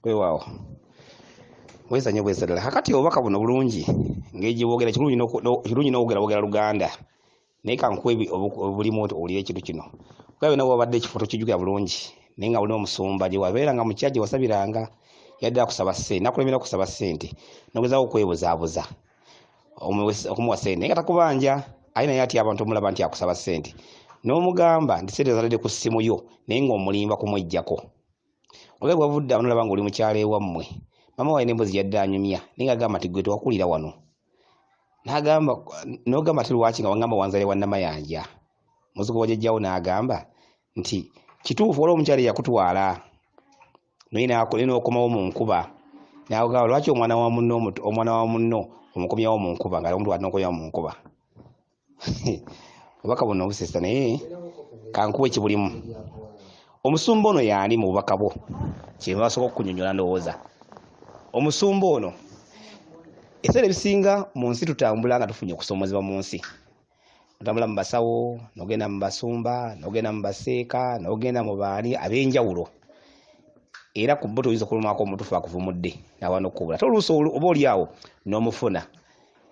Weewaawo, bweza nnyo, bweza ddala. Kakati obubaka buno bulungi ngeri gye bwogera, kirungi n'okwogera bwogera Luganda, naye kankuwe obulimu owulire ekintu kino. Kuba byonna bw'obadde ekifo tokijjukira bulungi, naye nga olina omusumba gye wabeeranga mu kya gye wasabiranga, yadde akusaba ssente, n'akulemera okusaba ssente, n'ogezaako okwebuzaabuza okumuwa ssente, naye nga takubanja, aye naye atya abantu omulaba nti akusaba ssente, n'omugamba nti ssente ozatadde ku ssimu yo, naye ng'omulimba kumweggyako. Olaba bwavudde awo nolaba ng'oli mukyalo ewammwe, maama waye n'emboozi yadde anyumya, naye ng'agamba nti gwe tewakulira wano. N'agamba, n'ogamba ate lwaki nga wangamba wanzale wa Namayanja? Muzzukulu wa jjajjaawo n'agamba nti kituufu waliwo omukyala eyakutwala naye n'okomawo mu nkuba. N'agamba lwaki omwana wa munno omwana wa munno omukomyawo mu nkuba nga omutwala n'okomyawo mu nkuba. Obubaka buno busesa naye kankuwe kibulimu. Omusumba ono yaani mu bubaka bwo kyenva basooka okukunyonyola ndowooza. Omusumba ono ebiseera ebisinga mu nsi tutambula nga tufunye okusoomozebwa mu nsi. Otambula mu basawo, n'ogenda mu basumba, n'ogenda mu baseeka, n'ogenda mu baani ab'enjawulo. Era ku bo toyinza okulumwako omutuufu akuvumudde n'aba n'okukubula. Ate oluusi oba oli awo n'omufuna.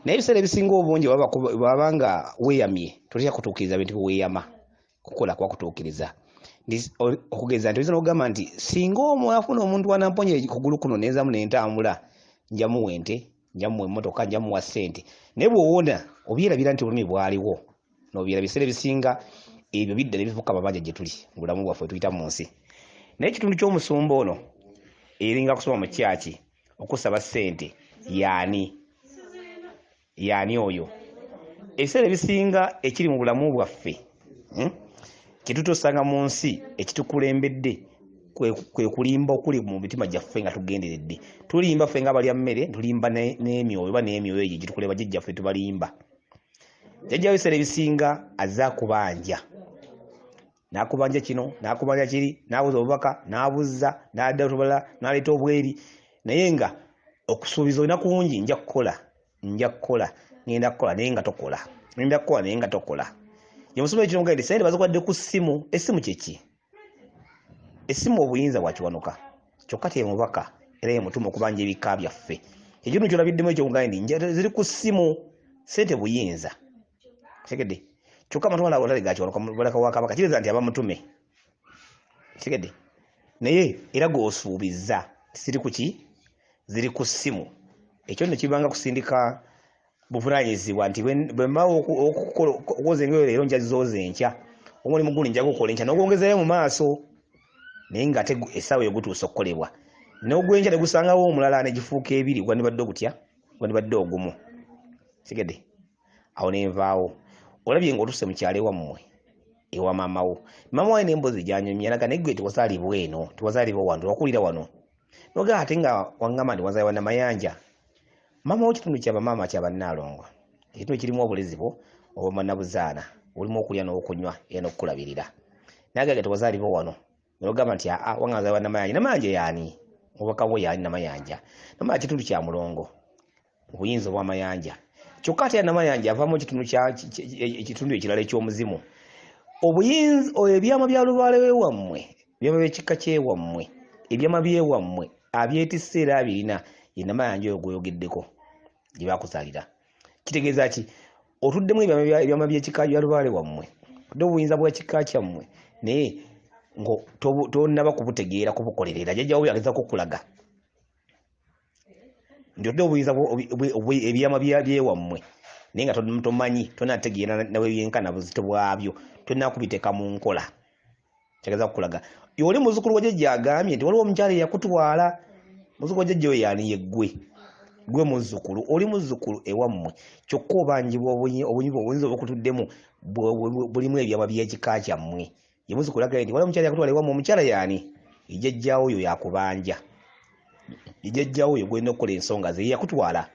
Naye ebiseera ebisinga obungi bw'aba nga weeyamye totera kutuukiriza bintu bye weeyama kukola kuba kutuukiriza. Okugeza nti oyinza n'okugamba nti singa afuna omuntu anamponya ekugulu kuno nenzaamu ne ntambula, nja muwa ente, nja muwa emmotoka, nja muwa ssente. Naye bw'owona obyerabira nti obulumi bwaliwo n'obyerabira. Ebiseera ebisinga ebyo bidda ne bifuuka mabanja gye tuli mu bulamu bwaffe tuyita mu nsi. Naye ekitundu ky'omusumba ono eringa kusoma mu kyaki okusaba ssente yaani? Yaani oyo? Ebiseera ebisinga ekiri mu bulamu bwaffe, kye tutusanga mu nsi ekitukulembedde kwe kulimba okuli mu mitima gyaffe nga tugenderedde. Tulimba ffe nga abalya mmere, tulimba n'emyoyo oba n'emyoyo egyo egitukuleba jjajjaffe tubalimba. Jjajja ebiseera ebisinga azze akubanja. N'akubanja kino, n'akubanja kiri, n'abuza obubaka, n'abuzza, n'adda otubala, n'aleeta obweri. Naye nga okusuubiza olina kungi, nja kukola, nja kukola, ngenda kukola, naye nga tokola. Ngenda kukola naye nga tokola. Ye musumba ekino mugende, ssente bazikuwadde ku ssimu. Essimu kye ki? Essimu obuyinza bwa Kiwanuka. Kyokka te mubaka era ye mutume okubanja ebika byaffe. Ekintu ky'olabiddemu ekyo mugende nti ziri ku ssimu, ssente buyinza. Kitegedde? Kyokka amatwale ago atali ga Kiwanuka mulaka wa Kabaka kitegeeza nti aba mutume. Kitegedde? Naye era gw'osuubizza ziri ku ki? Ziri ku ssimu. Ekyo nno kibanga kusindika buvunaanyizibwa nti bwe mba okwoza engoye leero nja zooza enkya, omulimu gundi nja gukola enkya n'ogwongezayo mu maaso, naye ng'ate essaawa eyo gutuuse okukolebwa n'ogw'enkya ne gusangawo omulala ne gifuuka ebiri, gwandibadde ogutya? Gwandibadde ogumu. Kitegedde? Awo ne nvaawo. Olabye ng'otuuse mu kyalo ewammwe ewa maama wo, maama wawe n'emboozi gy'anyumya alaga naye ggwe tewazaalibwa eno, tewazaalibwa wano, tewakulira wano. N'ogamba ate nga waŋŋamba nti wazaalibwa Namayanja. Maama wo kitundu kya bamaama kya Bannaalongo, ekitundu ekirimu obulezi bwo obw'omannabuzaana, obulimu okulya n'okunywa era n'okukulabirira. N'agamba tewazaalibwa wano. N'ogamba nti aa, wange azaalibwa Namayanja. Namayanja y'ani? Omubaka wo y'ani Namayanja? Namayanja kitundu kya Mulongo, mu buyinza obw'Amayanja. Kyokka ate Namayanja avaamu ekitundu kya ekitundu ekirala eky'omuzimu. Obuyinza ebyama bya lubaale w'ewammwe, ebyama by'ekika ky'ewammwe, ebyama by'ewammwe abyetisse era abirina ye Namayanja oyo gw'oyogeddeko gye baakuzaalira. Kitegeeza ki? Otuddemu ebyama by'ekika bya lubaale wammwe, otudde obuyinza bw'ekika kyammwe, naye ngo tonnaba kubutegeera kubukolerera. Jjajja wo agezaako okukulaga nti otudde obuyinza ebyama byewammwe, naye nga tomanyi, tonnategeera nawe byenkana buzito bwabyo, tonnaba kubiteeka mu nkola. Kyageza kukulaga oli muzzukulu wa jjajja agambye nti waliwo omukyala eyakutwala. Muzzukulu wa jjajja oyo yaani? Yeggwe, gwe muzzukulu, oli muzzukulu ewammwe, kyokka obanjibwa obuyinza obukutuddemu bulimu ebyama by'ekika kyammwe. Ye muzzukulu agambye nti waliwo omukyala eyakutwala ewammwe. Omukyala yaani? Jjajjaawo oyo yakubanja, jjajjaawo oyo gw'olina okukola ensonga ze, ye yakutwala.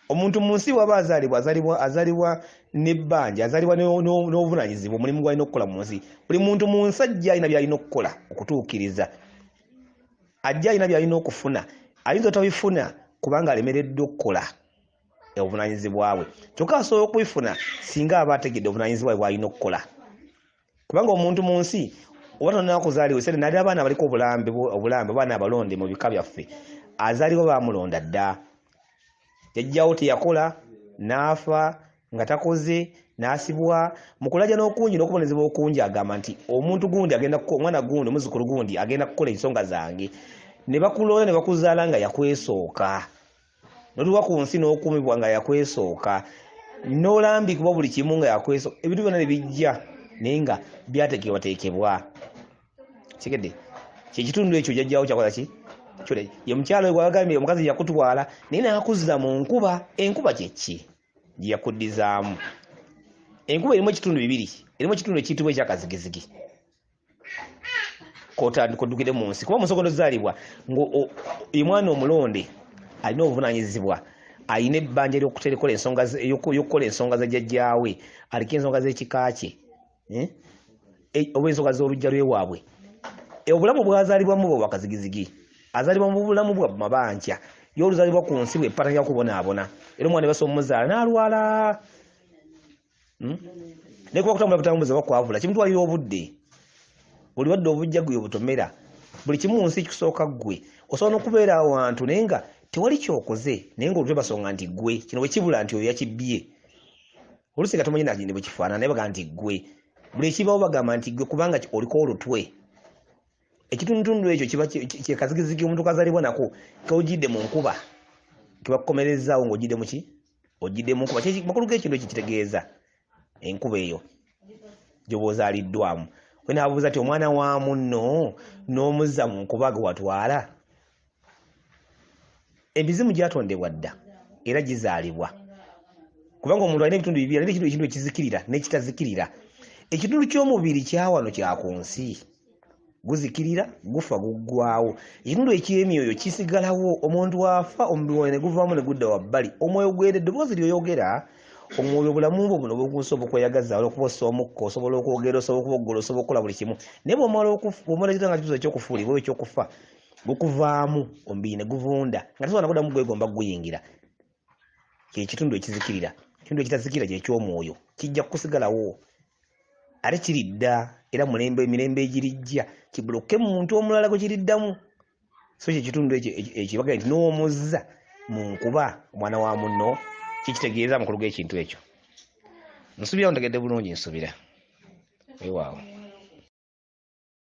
Omuntu mu nsi bw'aba azaalibwa, azaalibwa n'ebbanja, azaalibwa n'obuvunaanyizibwa, omulimu gw'alina okukola mu nsi. Buli muntu mu nsi ajja alina by'alina okukola okutuukiriza, ajja alina by'alina okufuna. Ayinza otabifuna kubanga alemereddwa okukola obuvunaanyizibwa bwe, kyokka asobola okubifuna singa aba ategedde obuvunaanyizibwa bwe bw'alina okukola. Kubanga omuntu mu nsi Oba tonnaba kuzaalibwa ebiseera naddala abaana abaliko obulambe obulambe abaana abalonde mu bika byaffe azaalibwa baamulonda dda. Jjajjaawo teyakola n'afa nga takoze n'asibwa mu kulajana okungi n'okubonezebwa okungi agamba nti omuntu gundi agenda omwana gundi omuzzukulu gundi agenda kukola ensonga zange ne bakulonda ne bakuzaala nga yakwesooka n'otuuka ku nsi n'okuumibwa nga yakwesooka n'olambikibwa buli kimu nga yakwesooka ebintu byonna ne bijja naye nga byateekebwateekebwa kitegedde kyekitundu ekyo jjajjaawo kyakola ki ye mukyalo gwagambye omukazi yakutwala naye n'akuzza mu nkuba enkuba kyeki gye yakuddizaamu enkuba erimu ekitundu bibiri erimu ekitundu ekiyitibwa ekyakazigizigi koddukire mu nsi kuba musogono zaalibwa nga omwana omulonde alina obuvunanyizibwa alina ebbanja lyokukola ensonga yokukola ensonga za jjajjaawe aliko ensonga z'ekika kye eh? Oba ensonga z'oluggya lwewaabwe. Obulamu bwazaalibwamu bwe bwakazigizigi azaalibwa mu bulamu bwa mabanja ye oluzaalibwa ku nsi bwe patanya kubonaabona era omwana basobola omuzaala n'alwala. Naye kuba kutambula butambuzi oba kwavula kimutwalira obudde buli wadde obujja gwe obutomera buli kimu mu nsi kikusooka ggwe osobola n'okubeera awantu naye nga tewali kyokoze naye nga olutwe basonga nti ggwe kino bwe kibula nti oyo yakibbye oluusi nga tomanyi nakindi bwe kifaanana naye bagamba nti ggwe buli ekibawo bagamba nti ggwe kubanga oliko olutwe ekitundutundu ekyo kiba kyekazigizigi omuntu kazaalibwa nako kojjidde mu nkuba kebakukomerezaawo ng'ojjidde muki ojjidde mu nkuba. Makulu g'ekintu ekyo kitegeeza enkuba eyo gyoba ozaaliddwamu wenaabuuza nti omwana wa munno n'omuzza mu nkuba gwe watwala. Emizimu gyatondebwa dda era gizaalibwa kubanga omuntu alina ebitundu bibiri alina ekitundu ekizikirira n'ekitazikirira. Ekitundu ky'omubiri kyawano kya ku nsi guzikirira gufa guggwawo ekitundu eky'emyoyo kisigalawo omuntu afa omubiri gwe ne guvaamu ne gudda wabbali omwoyo gwera eddoboozi lyoyogera omwoyo obulamu bwo buno bwokunsi obukweyagaza olwokuba ossa omukka osobola okwogera osobola okuboggola osobola okukola buli kimu naye bwomala bwomala ekitanga kibuzo ekyokufuulibwa oba ekyokufa gukuvaamu omubiri ne guvunda nga tosobola nakuddamu gwegomba guyingira kyekitundu ekizikirira ekitundu ekitazikirira kyekyomwoyo kijja kusigalawo ate kiridda era mulembe emirembe egirijja kibuloke mu muntu omulala gwe kiriddamu so kyekitundu ekyo ekibaga nti n'omuzza mu nkuba omwana wa munno kikitegeeza amakulu g'ekintu ekyo. Nsubira ntegedde bulungi nsubira weewaawo.